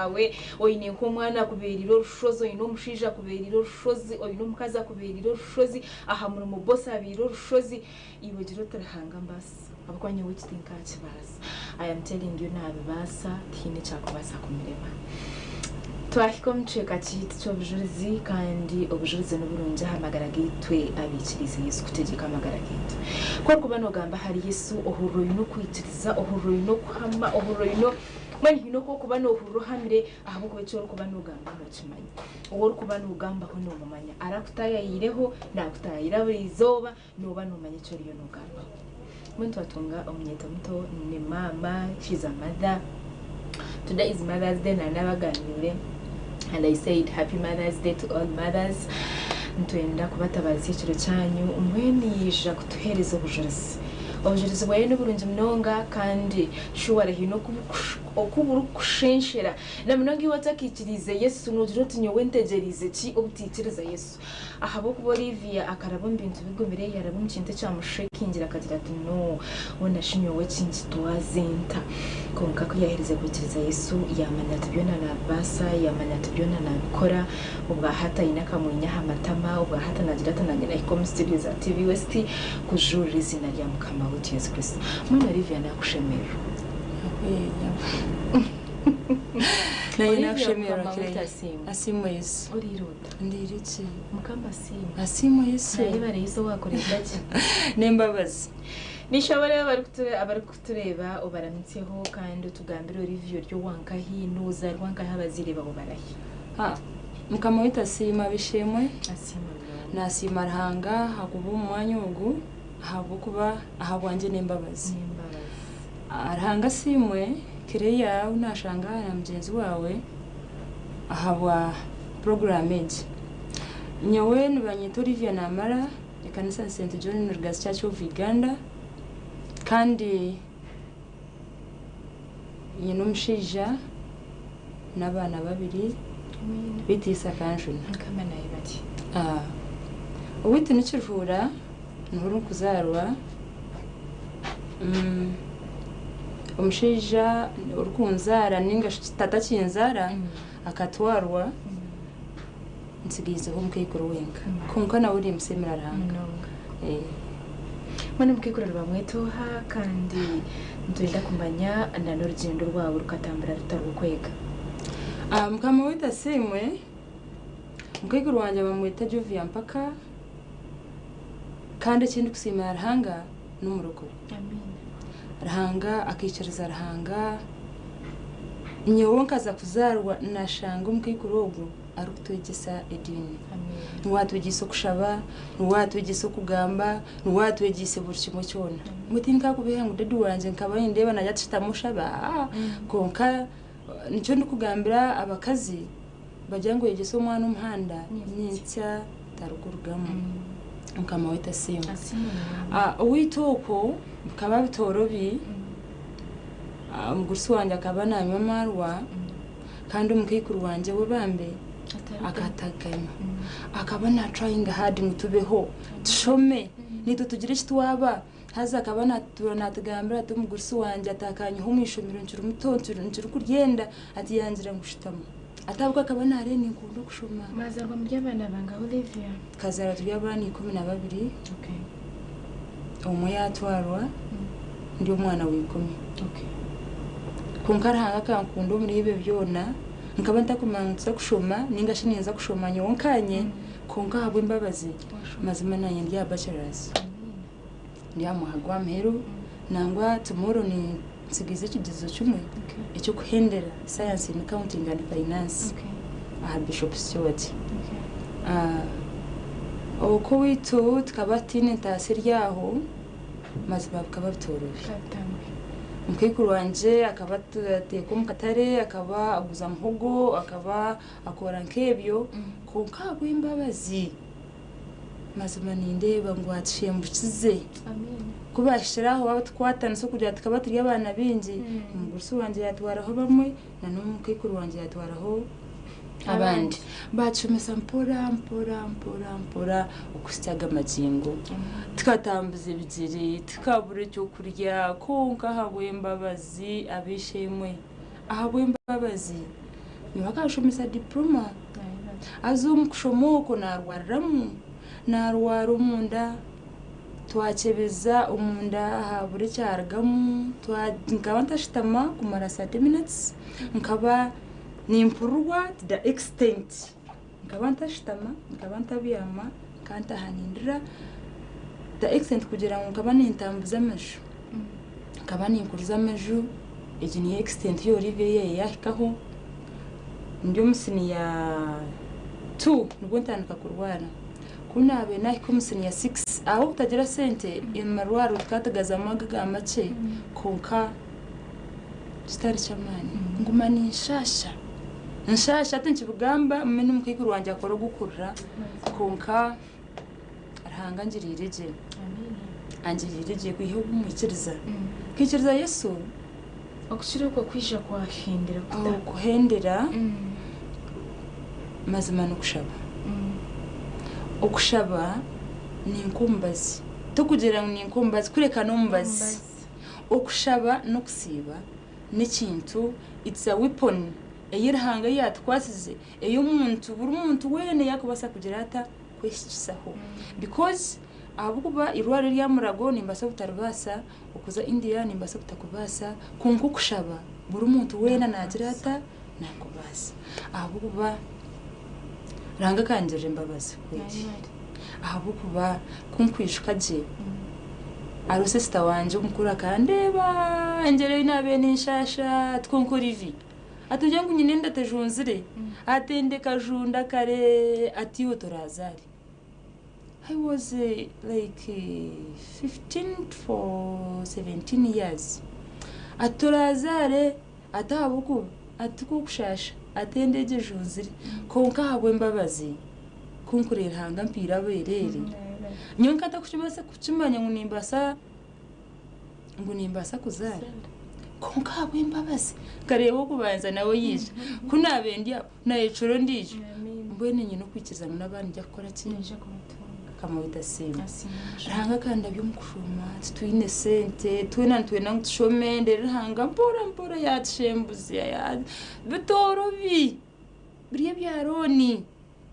baawe, oine nk'omwana akubeereire orushozi, oine omushaija akubeereire orushozi, oine omukazi akubeereire orushozi, aha murimo bosi abaire orushozi, iwe gira oti Ruhanga mbaasisa ahabw'okuba nyowe eki tinkakibaasa. I am telling you naabibaasa tihaine ekyakubaasa kumurema. Twahika omu kicweka kyaitu ky'obujurizi kandi obujurizi niburungi aha magara gaitu abaikiriize Yesu kutegyeka amagara gaitu. Ku orikuba noogamba ahari Yesu ohurira oine okwikiriza, ohurira oine okuhama, ohurira oine mbwenu haine oku orikuba noohurira ohamire ahabw'okuba eki orikuba noogamba nookimanya. Ou orikuba noogambaho noomumanya. Arakutaayayiireho, naakutaayayira buri izooba, nooba noomanya eki oriyo noogambaho. Mbwenu twatunga omunyeeto muto ni maama, she's a mother, today is mother's day naanabaganiire and I said happy mother's day to all mothers, nitwenda kubatabaarisa ekiro kyanyu mbwenu yaija kutuheereza obujurizi. Obujurizi bwayo niburungi munonga kandi shuware haine oku burikukushenshera na munonga iwe otakaikiriize Yesu noogira oti nyowe ntegyereize ki obutaikiriza Yesu. Ahabw'okuba Olivia akaraba omu bintu bigumire, yaaraba omu kintu ekyamushekingire akagira ati, Noo, hoona shi nyowe eki nkitwaze nta? Kwonka ku yaaherize kwikiriza Yesu, yaamanya ati byona naabibaasa, yaamanya ati byona naabikora. Obwa hati aine akamwenyo aha matama, obwa hati naagira ati, Naanye naahika omu situdiyo za TV West kujurira eiziina rya Mukama waitu Yesu Kristo. Mbwenu Olivia naakushemererwa. Naanye Olivia naakushemererwa Mukama waitu Claire. asiimwe. Asiimwe Yesu. Oriire ota? Ndiire gye. Mukama asiimwe. Asiimwe Yesu. Nayebare Yesu owakurinda gye. N'embabazi. Nishabare abarikutureeba obaramitsyeho kandi otugambire Olivia ori owankahi, nozarwa nkahi abazaire bawe barahi? Mukama waitu asiimwe ab'eishe-emwe. Asiimwe munonga. Nasiima Ruhanga ahakuba omu mwanya ogu ahabw'okuba ahabwangye n'embabazi. N'embabazi. Ruhanga asiimwe Claire ou nashanga aha na mugyenzi waawe ahabwa puroguraamu egi. Nyowe nibanyeta Olivia Namara, ekanisa ni St John Rugazi Church of Uganda kandi nyine omushaija n'abaana babiri beitu Yesu akanjuna. Mukama nayebare. Owaitu ni Kiruhura niho orikuzaarwa, omushaija orikunzaara ninga shi tata akinzaara akatwarwa ntsigaizeho omukaikuru wenka kwonka nawe nimusiimira Ruhanga. Munonga. Mbwenu omukaikuru nibamweta oha kandi nitwenda kumanya n'orugyendo rwawe rukatambura ruta rw'okwega? Mukama waitu asiimwe, omukaikuru wangye bamweta Jovia Mpaka kandi eki ndikusiimira Ruhanga n'omurokore. Ruhanga akaikiriza Ruhanga nyowe nkaza kuzaarwa nashanga omukaikuru ogwo arikutwegyesa ediini. Niwe atwegyeise okushaba, niwe atwegyeise okugamba, niwe atwegyeise buri kimwe kyona. Mbwenu tinkakubeha ngu dadi wangye nkaba nindeeba naija ati shutama oshabe aa kwonka nikyo ndikugambira abakazi bagira ngu oyegyese omwana omuhanda nyentsya tarikurugamu. Mukama waitu asiimwe. Owaitu okwo bikaba bitoorobi, omugurusi wangye akaba nanywa amaarwa kandi omukaikuru wangye we bambe akataganywa. Akaba na tryinga hard ngu tubeho, tushome, naitwe tugire eki twaba. Haza akaba natuura natugambira ati omugurusi wangye atakanyiha omu ishomero nkiri muto nkirikuryenda ati yangira ngu shutama. Ati ahabw'okuba akaba nareeba ninkunda okushoma. Mwazarwa muri abaana bangahi Olivia? Tukazaarwa turi abaana 12. Omwe yaatwarwa, ndi omwana wa ikumi. Kwonka Ruhanga akankunda omuri ebyo byona. Nkaba ntakumanya ngu nituza kushoma ninga shi ninza kushoma nyowe nkanye, kwonka ahabw'embabazi, mazima naanye ndi aha bachelors. Ndi aha mwaka gwa muheru, nangwa tomorrow nintsigiza ekigyezo kimwe eky'okuhendera Science in Accounting and Finance aha Bishop Stuart. Okwo owaitu tukaba tutaine entaasa eri aho, mazima bikaba bitoorobi. Mukaikuru wangye akaba ateeka omu katare, akaba aguza muhogo, akaba akora nk'ebyo, kwonka ahabw'embabazi Mazima nindeeba ngu atushembukize. Ku baahikire aho baatukwatanisa okugira tukaba turi abaana baingi, omugurusi wangye yaatwaraho bamwe na n'omukaikuru wangye yaatwaraho abandi. Baatushomesa mpora mpora mpora mpora okuhitsya aga magingo. Tukatambuza ebigyere, tukabura eky'okurya kwonka ahabw'embabazi ab'eishe-emwe, ahabw'embabazi. Nyowe akanshomesa diploma. Haza omu kushoma okwo naarwariramu, naarwara omunda, twakyebeza omunda habura ekyarugamu, nkaba ntashutama kumara 30 minutes, nkaba nimpurirwa to the extent, nkaba ntashutama, nkaba ntabyama, nkaba ntaaha nindira, to the extent kugira ngu nkaba nintambuza amaju, nkaba ninkuriza amaju, egi niyo extent ei Olivia ei yaahikaho, ndi omu siniya 2 nibwo ntandika kurwara. Ku naabaire naahika omu siniya 6, ahabw'obutagira sente, amarwariro tukaba tugazamu ago aga makye, kwonka kitari ky'amaani. Nguma ninshaasha, nshaasha hati nkibigamba mbwenu omukaikuru wangye akora ogw'okurira, kwonka Ruhanga angiriire gye, angiriire gye kwiha obu mwikiriza. Nkaikiriza Yesu. Okukira okwo kwija kwahendera kuta? Okuhendera mazima n'okushaba. Okushaba ni nk'omubazi, tikugira ngu ni nk'omubazi kureka n'omubazi. Okushaba n'okusiiba n'ekintu, it's a weapon ei Ruhanga ei yaatukwasize ei omuntu buri muntu weena yaakubaasa kugira ata? Kwehikisaho. Because ahabw'okuba eirwariro erya Murago nimbaasa obutaribaasa, okuza India nimbaasa obutakubaasa, kwonka okushaba buri muntu weena naagira ata? Naakubaasa. Ahabw'okuba Ruhanga akangirira embabazi kweri. Ahabw'okuba ku nkwijuka gye, hariho sisita wangye omukuru akandeeba engyero ei naabaire ninshaasha ati kwonka Olivia, ati nogira ngu nyine enda tejunzire? Ati enda ekajunda kare, ati iwe toraazaare. I was like 15 for 17 years. Ati toraazaare, ati ahabw'okuba ati tikokushaasha, ati enda egyo ejunzire. Kwonka ahabw'embabazi, ku nkureeba Ruhanga ampiire abeereere, nyowe nkatarikubaasa kukimanya ngu nimbaasa ngu nimbaasa kuzaara. Kwonka ahabw'embabazi, nkareeba ow'okubanza nawe yaija. Ku naabaire ndi aho, naayecura ondiijo. Mbwenu nyine okwikiriza ngu n'abaana ningya kukora ki? Mukama waitu asiimwe. Ruhanga akandabya omu kushoma, titwine sente, twena nitwenda ngu tushome, reero Ruhanga mpora mpora yaatushembuzya, bitoorobi, biri ebya looni.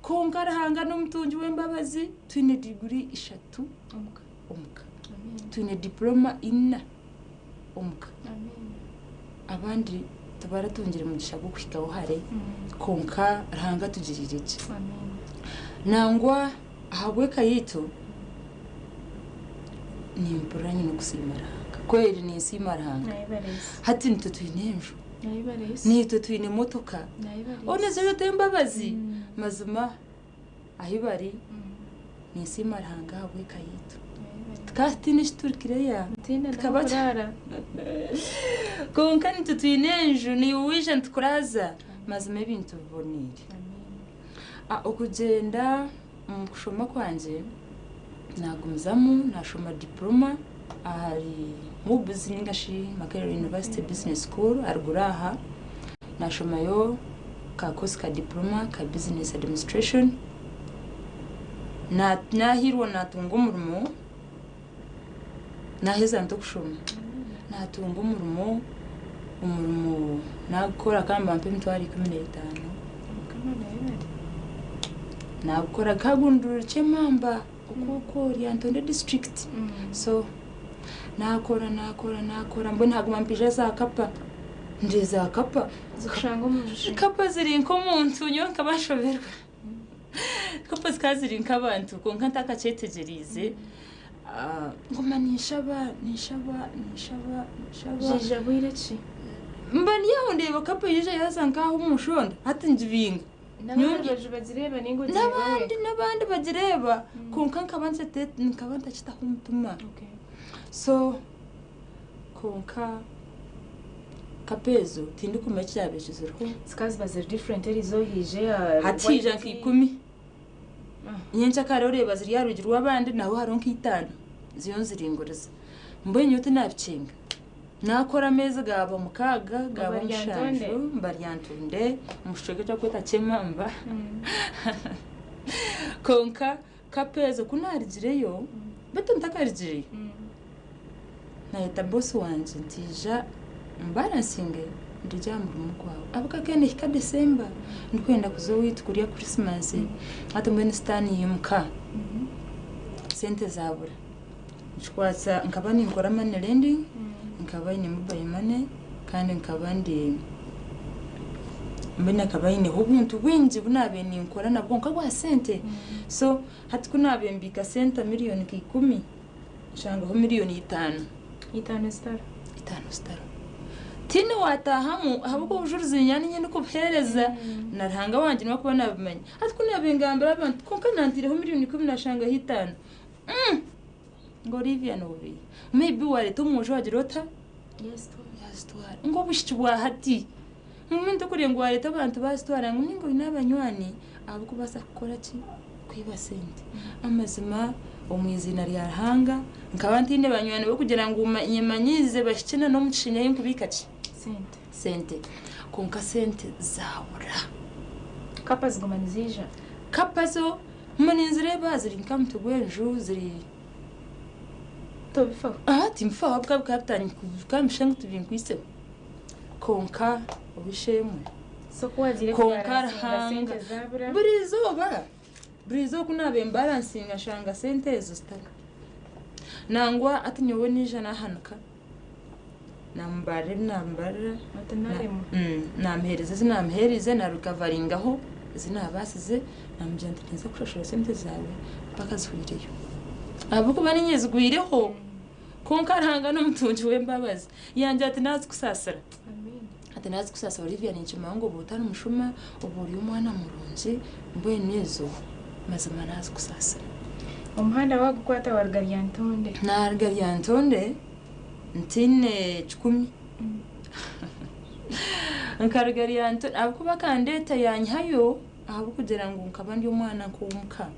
Kwonka Ruhanga n'omutungi w'embabazi, twine diguri ishatu omuka, twine dipuloma ina omuka. Abandi tibaratungire mugisha gw'okuhikaho hare, kwonka Ruhanga atugiriire gye. Nangwa ahabw'eka yaitu, nimpurira nyine okusiima Ruhanga. Kweri ninsiima Ruhanga. Hati nitwe twine enju, naitwe twine emotoka, hoona ezo t'embabazi? Mazima ahi bari ninsiima Ruhanga ahabw'eka yaitu. Tukaba tutaine eki turikireya. Kwonka nitwe twine enju, naiwe waija nitukuraaza. Mazima ebintu biboneire. Okugyenda omu kushoma kwangye, naagumizamu naashoma dipuloma ahari MUBS ninga shi Makerere University Business School aharuguru aha. Naashomayo ka course ka dipuloma ka Business Administration. Naahiirwa naatunga omurimo, naaheza nta okushoma, naatunga omurimo, omurimo naagukora kandi nibampa emitwaro 15. Naagukora gukagundurira Kyemamba okwo Lyantonde district. So naakora naakora naakora mbwenu haguma nihaija za kapa, ndya za kapa. Kapa ziri nk'omuntu nyowe nkaba nshoberwa. Kapa zikaba ziri nk'abantu kwonka ntakakyetegyereize. Nguma ninshaba ninshaba ninshaba ninshaba. Zaija bwire ki? Mba ndi aho ndeeba kapa yaija yaaza nk'aha omu nshonda hati ngibinga. N'abandi baju bagireeba ninga ogireeba N'abandi n'abandi bagireeba kwonka nkaba nkaba ntakitaho omutima. So kwonka kapa ezo tindikumanya ekyabaire kiziriho. Zikaba ziba ziri different eriizooba haija eya Hati haija nka 10. Nyencakare oreeba ziri aha rwigi rw'abandi naho hariho nka itaano ziriyo niziringuriza. Mbwenu nyowe tinaabikinga. Naakora ameezi gaaba 6 gaaba 7 Mbaryantonde omu kicweka eki barikweta Kyemamba. Kwonka kapa ezo ku naarugireyo, beitu ntakarugireyo, naayeta boosi wangye nti ija ombaransinge. Ndirugye aha murimo gwawe ahabw'okuba akaba nehika December ndikwenda kuza owaitu kurya Christmas hati mbwenu sitaani yaimuka sente zabura nikikwatsa nkaba ninkora money lending nkaba nyine mobile money kandi nkaba ndi mbwenu akaba aineho obuntu bwingi obu naabaire ninkora nabwo nka bwa sente so hati ku naabaire mbiika sente miriyoni nka ikumi nshangaho miriyoni itaano. Itaano zitaro. Itaano zitaro. Tihaine owaataahamu ahabw'okuba obujurizi niinyenda niinye ndikubuheereza na Ruhanga wangye niwe arikuba naabimanya. Hati ku naabaire ngambira abantu kwonka nantaireho miriyoni ikumi naashangaho itaano. Ngu Olivia noobeiha. Maybe waareeta omwojo waagira ota? Yaazitwara. Ngu obwishiki bwa hati. Mbwenu tokureba ngu waareeta abantu baazitwara ngu nainga oine abanywani abarikubaasa kukora ki? Kwiba sente. Amazima omu iziina rya Ruhanga nkaba ntaine banywani b'okugira ngu nyemanyiize bahikye na n'omu kishenyi ahu nkubiika ki? Sente. Sente. Kwonka sente zaabura. Kapa ziguma niziija? Kapa zo mbwenu ninzireeba ziri nk'aha mutwe gw'enju ziri. Tobifaho? Aha tinbifaho ahabw'okuba bikaba bitandikire nibishusha ngu tibinkwaitseho. Kwonka ow'eishe-emwe. So ku waagiire Kwonka kubaransinga Ruhanga sente zaabura? buri izooba buri izooba ku naabaire mbaransinga nshanga sente ezo zitariho. Nangwa hati nyowe naija naahanika naamubarira ebi naamubarira, Oti naremwa. naamuheereza ezi naamuheerize, naarikavaringaho ezi naabaasize, naamugira nti ninza kushashura sente zaawe mpaka zihwireyo. Ahabw'okuba niinye zigwireho. Kwonka Ruhanga n'omutungi w'embabazi. Yangira ati naazikusaasira. Ati naazikusaasira Olivia ninkimanya ngu oba otari mushuma, oba ori omwana murungi, mbwenu ezo mazima naazikusaasira. Omuhanda waagukwata waaruga Lyantonde. Naaruga Lyantonde ntaine kikumi. Nkaruga Lyantonde ahabw'okuba akandeeta yaanyihayo ahabw'okugira ngu nkaba ndi omwana nk'ow'omuka.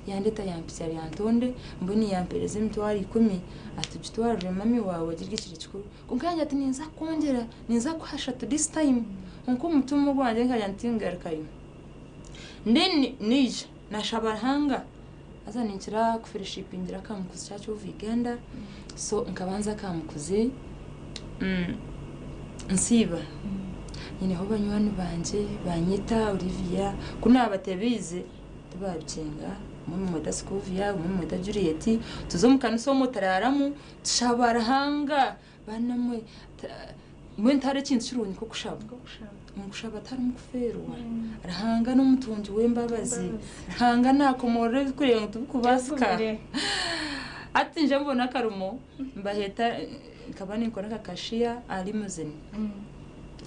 Yandeeta yampitsya Lyantonde mbwenu yampeereza emitwaro ikumi ati gitwarire mummy waawe ogirye ekiro kikuru. Kwonka yangira ati ninza kukwongyera, ninza kukuha ashatu this time. Kwonka omu mutima ogwangye nkagira nti tingarukayo. Then naija nashaba Ruhanga haza ninkira kuferoshipingira Kamukuzi Church of Uganda so nkaba nza Kamukuzi nsiiba nyineho banywani bangye banyeta Olivia ku naabatebiize tibaabikinga omwe nimweta Scovia omwe nimweta Juliet tuza omu kanisa omwo turaaramu tushaba Ruhanga banamwe mbwenu tihariho ekintu kirungi nk'okushaba. Omu kushaba tiharimu kufeerwa. Ruhanga n'omutungi w'embabazi. Ruhanga naakomoorora ebirikureeba ngu tibikubaasika. Hati nje mbona akarimo mbaheeta nkaba ninkora nka cashier aha limousine.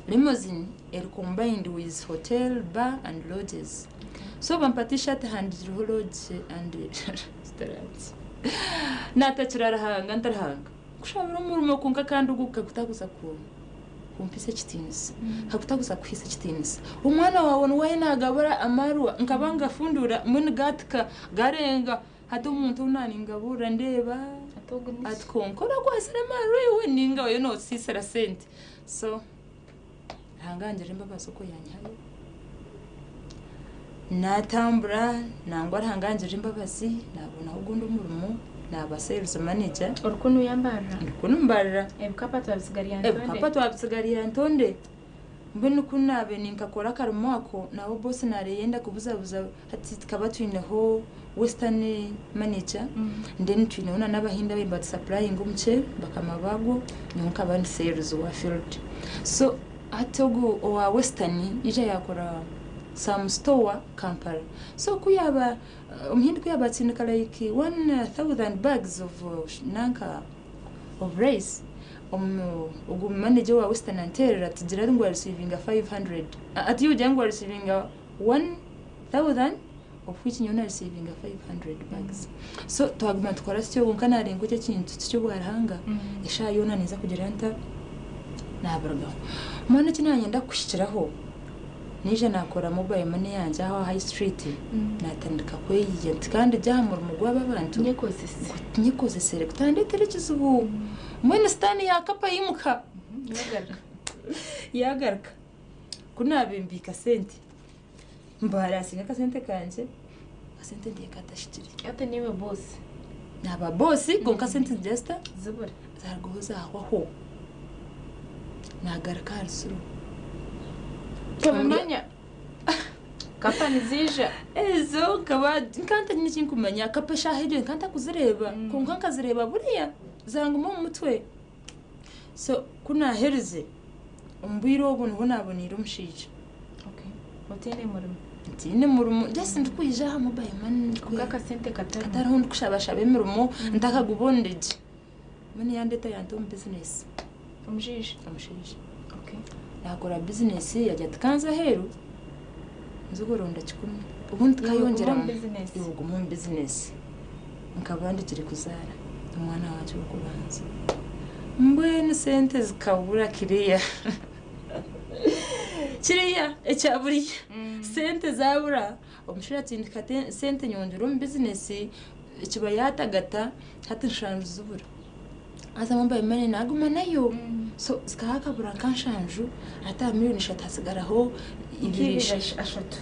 Limousine eri combined with hotel, bar and lodges. So bampa t-shirt ehandikireho lodge and restaurant. Naatakira Ruhanga nti Ruhanga nkushabire omurimo kwonka kandi ogu gukagutaguza ku kumpisa ekitiinisa, kakutaguza kuhaisa ekitiinisa. Omwana waawe niwe ariyo naagabura amaarwa nkaba ngafunduura mbwenu gaatika garenga hati omuntu ou naaningaburira ndeeba ati kwonka orakwatsire amaarwa iwe ninga oriyo noosiisira sente. So Ruhanga angirira embabazi okwo yanyihayo naatambura nangwa Ruhanga angirira embabazi naabonaho ogundi omurimo naaba sales manager. Oriku noyambarira? Ndiku nimbarira. Ebikapa twabitsiga Lyantonde? Ebikapa twabitsiga Lyantonde. Mbwenu ku naabaire ninkakora akarimo ako nawe boss naareyenda kubuzabuza hati tukaba twineho western manager then twineho na n'abahindi ababaire nibatusapurayinga omuceeri bakama baagwo nyowe nkaba ndi sales wa field. So hati ogu owa western yaija yaakora some store Kampala. So ku yaaba omuhindi ku yaaba atsindika like 1000 bags of nanka of rice ogu manager owa western anteerera atugira ngu arisiivinga 500 ati iwe ogira ngu arisiivinga 1000 of which nyowe narisiivinga 500 bags. So twaguma nitukora tutyo kwonka naareeba ngu eki ekintu tiky'obwa Ruhanga eshaaha yoona ninza kugira nta naabirugaho. Mbwenu eki naanyenda kuhikiraho naija naakora mobile money yangye aho aha high street naatandika kweyiya nti kandi ndi aha murimo gw'aba abantu Nyekozese. nyekozesere gutandeetera ekizibu. Mbwenu sitaani yaakapa yimuka Yagaruka. yaagaruka. Ku naabaire mbiika sente mbaransinga akasente kangye akasente nteeka katahikire. Hati niiwe boss. Naaba boss kwonka sente nizigira zita? Zibura. Zarugaho zahwaho. Naagaruka aha rusuro. Tobimanya. Kampani ziija. Ezo nkaba nkantanyine ekinkumanya kapa eshaaha egyo nkantakuzireeba kwonka nkazireeba buriya zanguma omu mutwe. So ku naaherize omu bwire obwo nibwo naaboneire omushaija. Okay. Otaine murimo. Ntiine murimo just ndikwija aha mobile money Kwonka akasente katarimu. Katariho ndikushabashaba emirimo ntakagubonire gye. Mbwenu yandeeta yanta omu bizinesi. Omushaija? Omushaija. Okay. Naakora bizinesi yagira ati kanze aheeru nze kuronda kikumi obundi tukayongyeramu. Iwe guma omu bizinesi. Iwe guma omu bizinesi. Nkaba ndikire kuzaara omwana wangye w'okubanza. Mbwenu sente zikabura kiriya. Kiriya ekya buriya. Sente zabura, omushaija atsindika sente nyongyera omu bizinesi, ekiba yatagata hati nshanju zibura. Haza mobile money naguma nayo. So zikaba hakabura nka nshanju, hati aha miriyoni ishatu hatsigaraho ibiri ashatu.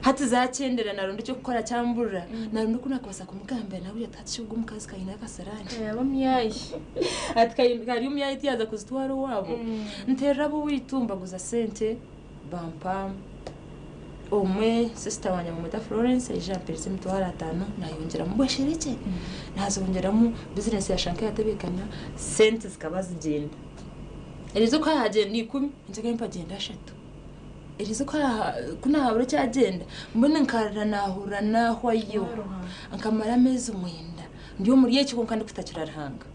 Hati zakyendera naronda ekyokukora kyamburira, naronda oku nakubaasa kumugambira nawe ati hati shi ogu omukazi kaine akasiraani. Kayaba omuyaayi. Ati kari omuyaayi tiyaza kuzitwara owaabo. Nteerera ab'owaitu mbaguza sente bampa omwe sisita wangye bamweta Florence aija ampereza emitwaro ataano nayongyeramu bwesherekye. Nazongyeramu bizinesi yashusha nkeyatebeekana sente zikaba zigyenda. Eriizooba ku haagyenda ikumi enkyeka mpagyenda ashatu. Eriizooba ku naahabura ekyagyenda mbwenu nkarira naahurira naahwayo. Nkamara ameezi mwenda ndi omuri ekyo kwonka ndikutakira Ruhanga.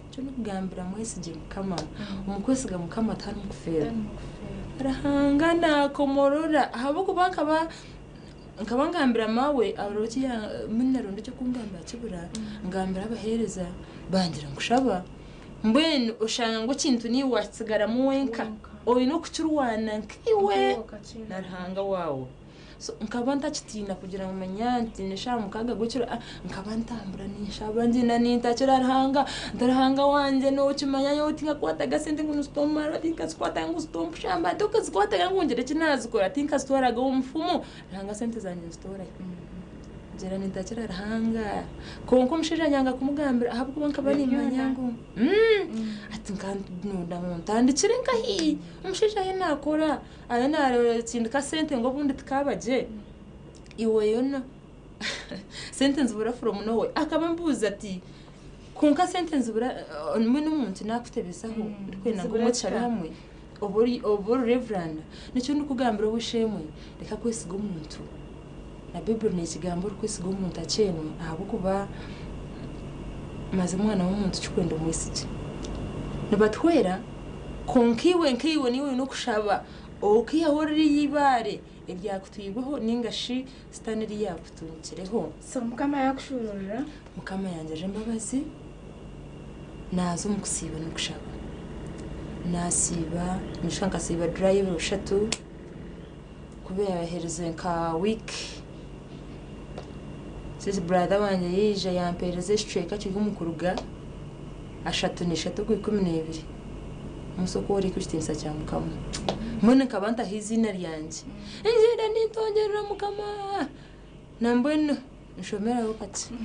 Nikyo ndikugambira mwesigye Mukama. Omu kwesiga Mukama tiharimu kufeerwa. Ruhanga naakomorora ahabw'okuba nkaba nkaba ngambira maawe mbwenu naronda eky'okungambira kibura ngambira abaheereza bangira ngu shaba. Mbwenu oshanga ngu ekintu niiwe waakitsigaramu wenka oine okukirwana nkaiwe na Ruhanga waawe. So nkaba ntakitiina kugira ngu manya ntiine eshaaha mukaaga gw'ekiro nkaba ntambura ninshaba ngyenda nintakira Ruhanga nti Ruhanga wangye nookimanya nyowe tinkakwataga sente ngu nizitomarwa tinkazikwataga ngu zitompushamba tinkazikwataga ngu ngire eki naazikora tinkazitwaraga omu mufumu Ruhanga sente zangye nzitoorayo. Ngyenda nintakira Ruhanga kwonka omushaija nyanga kumugambira ahabw'okuba nkaba nimanya ngu ati nkanonda ngu ntandikire nkahi omushaija aye naakora aye naatsindika sente ngu obundi tikaaba gye iwe yoona sente nzibura from nowhere akaba ambuuza ati kwonka sente nzibura mbwenu omuntu naakutebezaho ndikwenda ngu mukyare hamwe oba ori reverand nikyo ndikugambira ow'eishe-emwe reka kwesiga omuntu na Baiburi neekigamba orikwesiga omuntu akyenwe ahabw'okuba mazima omwana w'omuntu kikwenda omwesigye. Nibatuhwera kwonka iwe nkaiwe niiwe oine okushaba okaihaho ririya eibaare eryakutwirweho ninga shi sitaane eri yaakutungireho. So Mukama yaakushuururira? Mukama yangirira embabazi naaza omu kusiiba n'okushaba. Naasiiba, nyijuka nkasiiba dry ebiro bishatu kuba yaaherize nka wiiki sis brother wangye yaija yampeereza ekicweka kiri omu kuruga ashatu n'eshatu ogwa 12 omunsi okworeka ekitiinisa kya Mukama. Mbwenu nkaba ntaho eiziina ryangye. Ngyenda nintongyerera Mukama. Nambwenu nshomeraho kakye.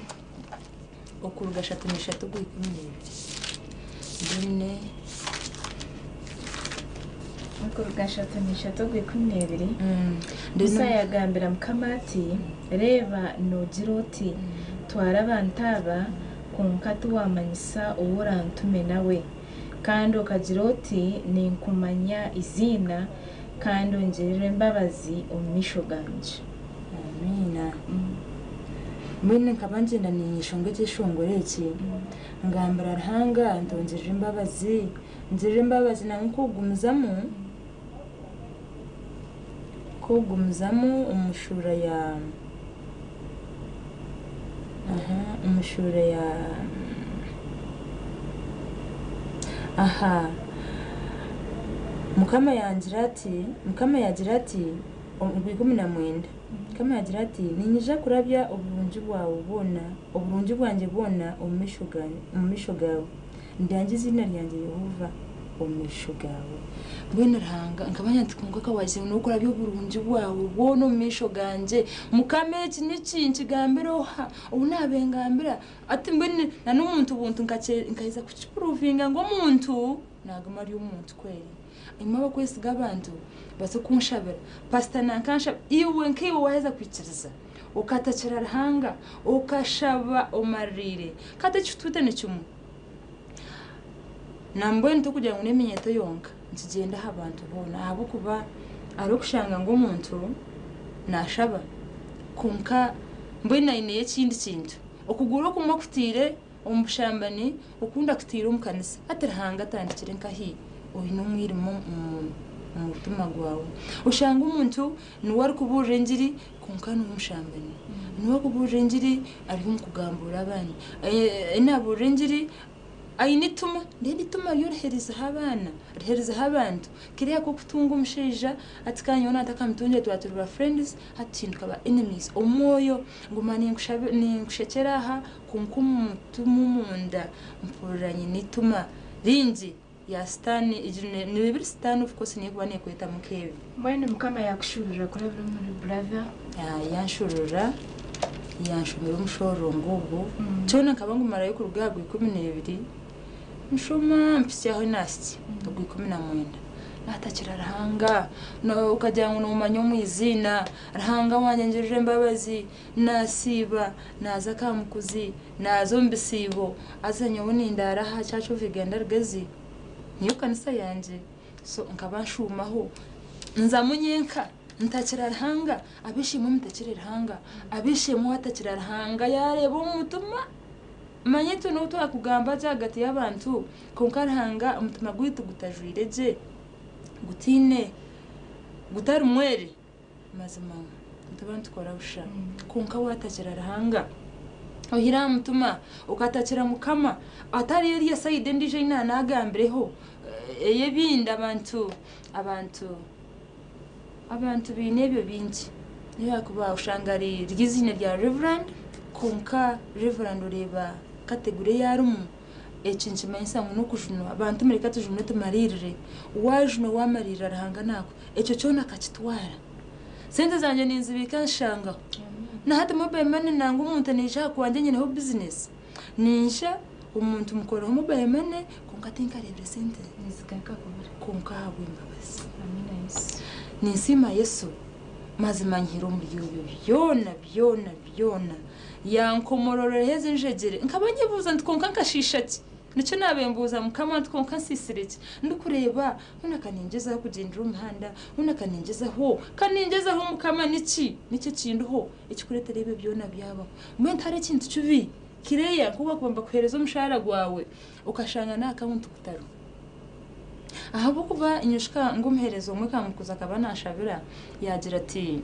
Okuruga 33 ogwa 12. Mbwenu Okuruga 33 ogwa 12. Musa yagambira Mukama ati, Reeba noogira oti, Twara abantu aba, kwonka tiwaamanyisa ou orantume nawe. Kandi okagira oti, Ninkumanya eiziina, kandi ongirire embabazi omu maisho gangye. Amiina. Mbwenu nkaba ngyenda ninyeshonga ekyeshongoro eki, ngambira Ruhanga nti ongirire embabazi, ngirira embabazi nangwa nkogumizamu, kogumizamu omu shuura ya aha omu shuura ya aha Mukama yangira ati, Mukama yagira ati, ogwa 19, Mukama yagira ati, niinyija kurabya oburungi bwawe bwona, oburungi bwangye bwona omu maisho omu maisho gaawe. Ndangye eiziina ryangye Yehova omu maisho gaawe. Mbwenu Ruhanga, nkamanya nti kwonka ka waagizire ngu n'okurabya oburungi bwawe bwona omu maisho gangye. Mukama eki niki? Nkigambire oha? Ou naabe ngambira ati mbwenu na n'omuntu buntu nkaheza kukipuruvinga ngu omuntu naaguma ari omuntu kweri. Imwe abakwesiga abantu baze kunshabira, pasita nanka anshabire, iwe nkaiwe waaheza kwikiriza okatakira Ruhanga, okashaba omaririire, ka tikituute ni kimwe. Nambwenu tikugira ngu n'eminyeeto yonka, nikigyenda aha bantu boona ahabw'okuba hariho okushanga ngu omuntu naashaba kwonka mbwenu aineyo ekindi kintu. Okuguru okumwe akutaire omu bushambani okundi akutaire omu kanisa. Hati Ruhanga atandikire nkahi oine omwirima omu mutima gwawe. Oshange omuntu niwe arikubuurira engiri kwonka n'omushambani. Niwe arikubuurira engiri ari omu kugambuura abandi. Naabuurira engiri Aine eituma, reero eituma rye oriheerezeho abaana, oriheerezeho abantu. Kiriya k'okutunga omushaija hati ka nyowe natakamutungire twaba turi ba friends hati tuhinduka ba enemies. Omwoyo nguma ninkushekyera aha kwonka omu mutima omunda mpurira nyine eituma ringi rya sitaane, nibiri sitaane of course niyo erikuba neekwetamu nk'ebi. Mbwenu Mukama yaakushuururira kurabira omuri brother? Yanshuururira, yanshomera omushororongo ogwo. Kyona nkaba ngumarayo kuruga aha Gwikumi n'ebiri nshoma mpitsya ahu naahitsya Ogwikumi na mwenda. Naatakira Ruhanga, okagira ngu noomanya omu iziina, Ruhanga wangye ngirira embabazi, naasiiba, naaza Kamukuzi, naaza omu bisiibo, haza nyowe nindaara aha Church of Uganda Rugezi, niyo kanisa yangye. So nkaba nshuumaho nzamu nyenka ntakira Ruhanga, ab'eishe-emwe mutakire Ruhanga, ab'eishe-emwe waatakira Ruhanga yaareeba omu mutima, manya itwe n'obu twakugamba gye ahagati y'abantu, kwonka Ruhanga omutima gwaitu gutajwire gye, gutaine, gutari mwere, Mazima nituba nitukora busha. Kwonka waatakira Ruhanga oyihire aha mutima, okatakira Mukama, atari eriya sayidi endiijo ei naanagambireho ey'ebindi abantu abantu abantu baine ebyo bingi. Nobu yaakuba oshanga riri eiziina rya Reverand kwonka Reverand oreeba category ei arimu, eki nikimanyisa ngu n'okujunwa. Bantu mureke tujunwe tumariirire. Waajunwa waamariirira Ruhanga naaku. Ekyo kyona akakitwara. Sente zangye ninzibiika nshangaho. Na hati mobile money nangwa omuntu naija aha kwangye nyineho bizinesi, ninja omuntu mukoreho mobile money kwonka tinkareebire sente kwonka ahabw'embabazi. Ninsiima Yesu mazima anyihire omuri ebyo byona byona byona yankomororeho ezi njegyere. Nkaba nyebuuza nti kwonka nkashiisha ki? Nikyo naabaire mbuuza Mukama nti, Kwonka nsiisire ki? Ndikureeba, hoona ka ningyezaho kugyendera omu muhanda, hoona ka ningyezaho, ka ningyezaho Mukama, niki? Niki ekindiho ekikureetera ebyo byona byabaho? Mbwenu tihariho ekintu kibi kireeya nk'obu bakuba nibakuheereza omushaara gwawe okashanga n'aha akawunti gutariho. Ahabw'okuba nyijuka ngu omuheereza omwe Kamukuzi akaba naashabira, yaagira ati,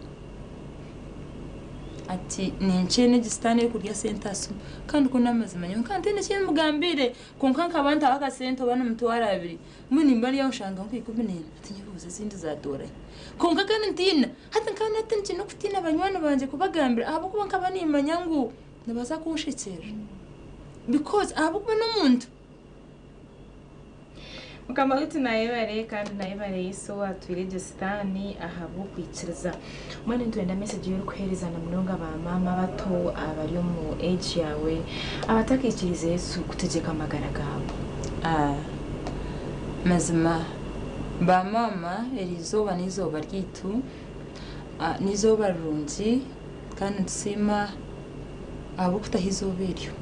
Ati, Ninkyeena egi sitaane erikurya sente aha simu. Kandi ku n'amazima nyowe nkaba ntaine eki mugambiire, kwonka nkaba ntaho akasente oba n'emitwaro abiri, mbwenu nimba ndi aho nshangaho nka ikumi n'ena, hati nyebuuza ezindi zaatoora hi? Kwonka kandi ntiina, hati nkaba naatandikire n'okutiina banywani bangye kubagambira ahabw'okuba nkaba nimmanya ngu nibaza kunshekyerera because ahabw'okuba n'omuntu. Mukama waitu nayebare kandi nayebare Yesu owatwire egyo sitaani ahabw'okwikiriza. Mbwenu nitwenda message ei orikuheereza na munonga ba maama abato abari omu age yaawe abatakaikiriize Yesu kutegyeka amagara gaabo. Mazima ba maama eri izooba n'eizooba ryaitu, n'eizooba rirungi kandi nitusiima ahabw'okutaho eizooba eryo.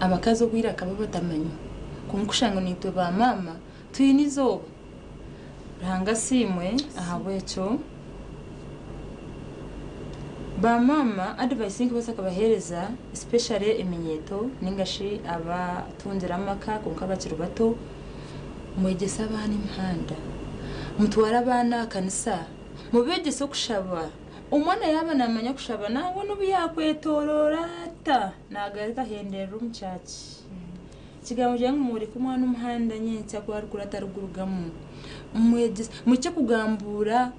Abakazi obwire bakaba batamanywa kwonka kushanga ngu naitwe ba maama twine eizooba. Ruhanga asiimwe ahabw'ekyo. Ba maama advice ei nkubaasa kubaheereza especially eminyeeto ninga shi abatungire amaka kwonka bakiri bato, mwegyese abaana emihanda, mutware abaana aha kanisa, mubeegyese okushaba. Omwana yaaba naamanya kushaba nangwa n'obu yaakwetooroora ata, naagaruka ahenderera omu kyaki. Ekigambo nikigira ngu mworeke omwana omuhanda nyentsya ku arikura atarigurugamu. Mwegyese, muhikye kugambuura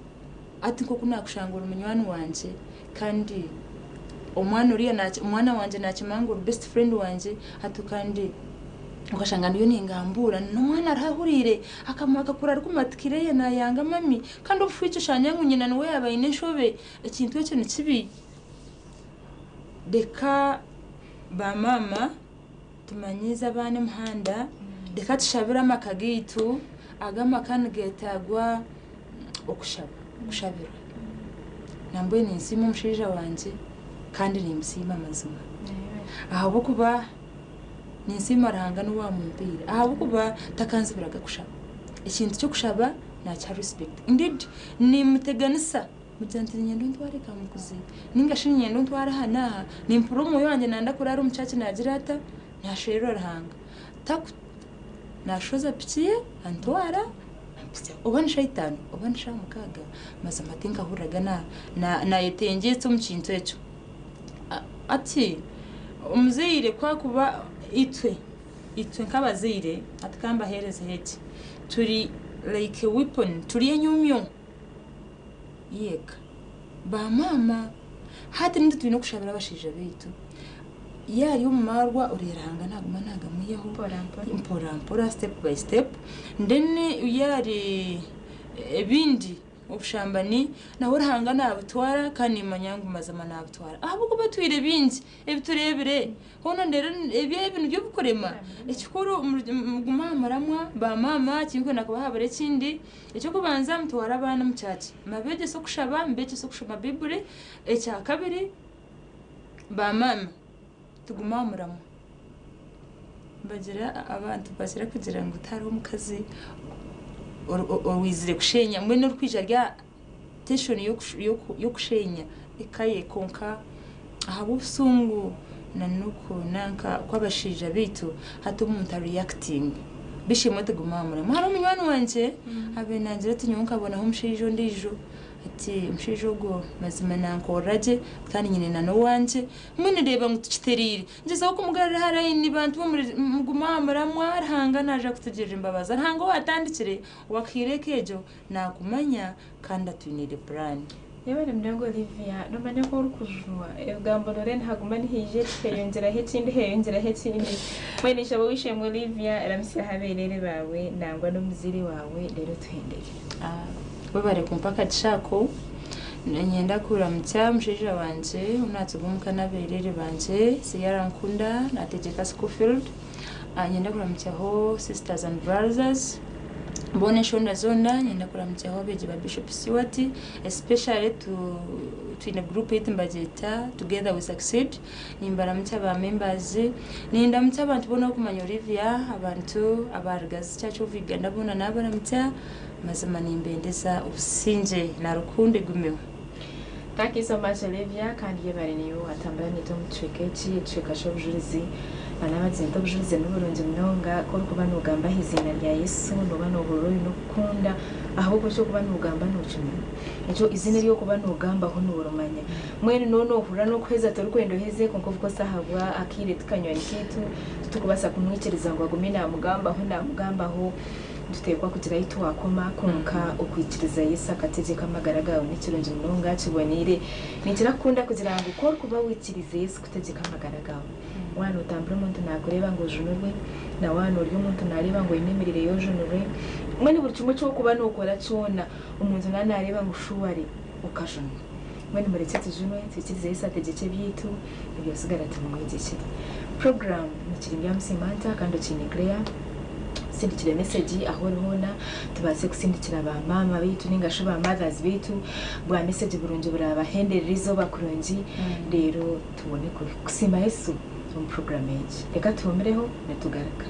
hati nk'oku naakushanga ori munywani wangye kandi omwana oriya omwana wangye naakimanya ngu ori best friend wangye hati kandi okashanga ndiyo ningambuura n'omwana ariho ahuriire akakura arikumatikira eyo naayanga mami Kandi obushwekye oshangye ngu nyina niwe yaaba aine enshobe, ekintu ekyo ni kibi. Reka ba maama tumanyiize abaana emihanda, reka tushabire amaka gaitu, Aga amaka nigeetaagwa okushaba, okushabirwa. Nambwenu ninsiima omushaija wangye kandi nimusiima amazima. Ahabw'okuba ninsiima Ruhanga niwe owaamumpaire ahabw'okuba takanzibiraga kushaba. Ekintu ky'okushaba naakiha respect. Indeed nimuteganisa mugira nti niinyenda ontware Kamukuzi nainga shi niinyenda ontware aha n'aha, nimpurira omwoyo wangye nayenda kuraara omu church naagira ata, naasherura Ruhanga. Taku naashoza piki ye antwara ampitsya. Oba ni shaaha itaano oba ni shaaha mukaaga mazima tinkahuriraga naayetengyetsa omu kintu ekyo. Hati omuzaire ku akuba itwe, itwe nk'abazaire hati ka mbaheerezeho eki, turi like a weapon, turi enyomyo y'eka. Ba maama hati nitwe twine kushabira abashaija baitu, yaaba ari omu maarwa oreeba Ruhanga naaguma naagamwihaho mpora mpora step by step, then yaaba ari ebindi Obushambani nabwo Ruhanga naabutwara kandi nimmanya ngu mazima naabutwara ahabw'okuba twire bingi ebi tureebire. Hoona ndeero ebi ebi nibyo bikurema. Ekikuru mugume aha muramwa, ba maama tindikwenda kubahabura ekindi, eky'okubanza mutware abaana omu kyaki mubeegyese okushaba, mubeegyese okushoma Baiburi. Ekyakabiri ba maama tugume aha muramwa. Bagira abantu bakira kugira ngu tihariho omukazi owaizire kushenya mbwenu orikwija ari aha tension y'okushenya eka ye kwonka ahabw'obusungu nanka kw'abashaija baitu hati omuntu areactinga. Bishimwe tugume aha muramwa. Hariho munywani wangye abaire naagira ati nyowe nkabonaho omushaija ondiijo ati omushaija ogwo mazima nankorera gye kandi nyine n'owangye mbwenu ndeeba ngu tikitereire. Ngyezaho kumugarura aha layini bantu bo mugume aha muramwa Ruhanga naija kutugirira embabazi. Ruhanga owatandikire owakuhaire eka egyo nakumanya kandi atwiniire puraani. Yebare munonga Olivia, nomanya ku orikujunwa ebigambo nooreeba nihaguma nihaija eki heyongyeraho ekindi heyongyeraho ekindi. Mbwenu nshaba ow'eishe-emwe Olivia ramutsyaho abeereere baawe nangwa n'omuzaire waawe reero tuhendere. Webare kumpa akagisha ako. Niinyenda kuramutsya omushaija wangye ou naatsiga omuka n'abeereere bangye, Sierra Nkunda naategyeka Schofield. Niinyenda kuramutsyaho sisters and brothers boona eshonda zoona. Niinyenda kuramutsyaho abeegi ba Bishop Stuart especially twine group ei nibagyeta Together We Succeed. Nimbaramutsya ba members. Nindamutsa abantu boona abarikumanya Olivia, abantu aba Rugazi Church of Uganda boona naabaramutsya. Mazima nimbendeza obusingye na rukundo egumeho. Thank you so much Olivia kandi yebare naiwe watambura naitwe omu kicweka eki, ekicweka ky'obujurizi. Nabagire nti obujurizi niburungi munonga ku orikuba nogamba aha iziina rya Yesu noba nohurira oine okukunda ahabw'okuba eki orikuba nogamba nokimanya. Ekyo eiziina eri orikuba nogambaho norimanya. Mbwenu noba nohurira n'okuheza torikwenda oheze kwonka of course ahabwa akaire tikanywani kaitu titurikubaasa kumwikiriza ngu agume namugambaho namugambaho. Nituteekwa kugira ahu twakoma, kwonka okwikiriza Yesu akategyeka amagara gaawe ni kirungi munonga, kiboneire. Ninkira kukunda kugira ngu ku orikuba waikiriize Yesu kutegyeka amagara gaawe, waaba nootambura omuntu naakureeba ngu ojunirwe, na waaba noorya omuntu naareeba ngu oine emirire y'ojunirwe, mbwenu buri kimwe eki orikuba nookora kyona, omuntu naaba naareeba ngu shuware okajunwa. Mbwenu murekye tujunwe, twikirize Yesu ategyekye ebyaitu, ebyatsigara tubimwegyekye. Puroguraamu nikiri Ndyamusiima nta kandi okiine Claire. Tusindikire mesegi ahu ori hoona tubaase kusindikira ba maama baitu ninga shi ba mothers baitu bwa mesegi burungi buraabahenderera eizooba kurungi reero tubone kusiima Yesu omu puroguraamu egi. Reka tuhumireho nitugaruka.